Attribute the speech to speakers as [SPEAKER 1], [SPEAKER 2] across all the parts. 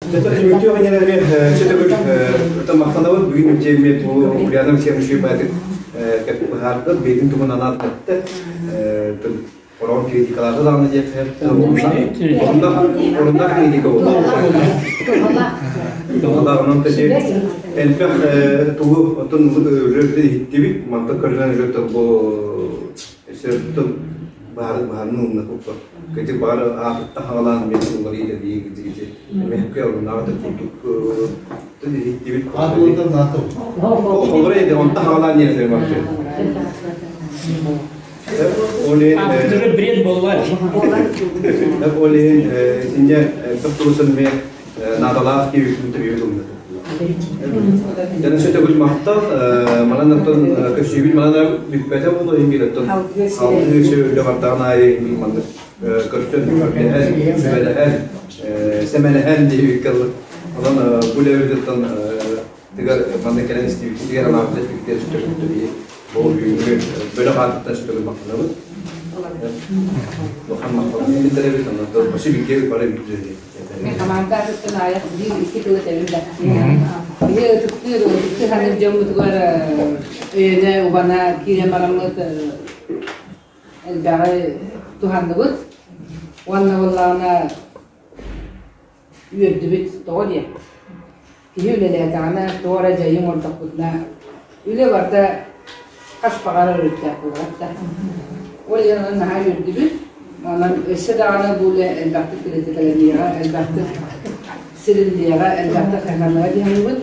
[SPEAKER 1] Түмүктүөх иннинэ сөтөгүл махтанабыт бүгүн дьиэммит Ульяна Алексеевна Шуйбаатык быһаарбыт бэйэтин туһунан анаат эттэ. Орон критикалаата даҕаны диэххэ оруннаах критика буолла. Туһалаах онон элбэх тугу оттон үлэ иһиттибит мантан көрүнэн үлэ бу өссө баары баһарны умна куппа. Кытык баары аатытта хагалаан мен улары идэлии гидигити. Мехке оруннаах курдук иһиттибит.
[SPEAKER 2] Аатылытан наатыл.
[SPEAKER 1] Олор эде онта хагалаан диэн вообще. Оле
[SPEAKER 3] Уже бред боллар.
[SPEAKER 1] Оле синне топтурусын ме наадалаах киһи төбү тумна. Дәнә сөтөгүл махтал, манан оттон көсүүбүн манан бүппэтэ буолуо иһин биир оттон алты сөөлө бардагын аайы маннык көрсөн көрдөһөн, сүбэлэһэн, сэмэлэһэн диэбиккэ Онон бу үлэбит оттон тыгар манна кэлэн истибитигэр анаабыт эппиккэ сөтөгүл бу бүгүҥҥү бөлөх аатыттан сөтөгүл махтанабыт. Улахан махталын билдирэбит, онон басы бары бүттүлэр.
[SPEAKER 4] Мен хамаанда атыттан аайах биир икки тылы этэбин да. Биһи ытыктыыр, ытыктыы саныыр дьоммутугар өйөнө, убана киирэн бараммыт элбэҕи туһанныбыт. Уонна буоллаҕына үөрдүбүт. Тоҕо диэ? Киһи үлэлээтэҕинэ, туох эрэ дьайыы оҥордохпутуна, үлэ барыта хас баҕарар өрүттээх буолар да. Ол иһин онон наһаа үөрдүбүт. Онон өссө даҕаны бу үлэ элбэхтик критикаланыаҕа, элбэхтик сириллиэҕэ, элбэхтик хайҕаныаҕа дии саныыбын.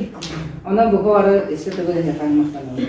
[SPEAKER 4] Онон бука бары өссө төгүл эһиэхэ махтанабын.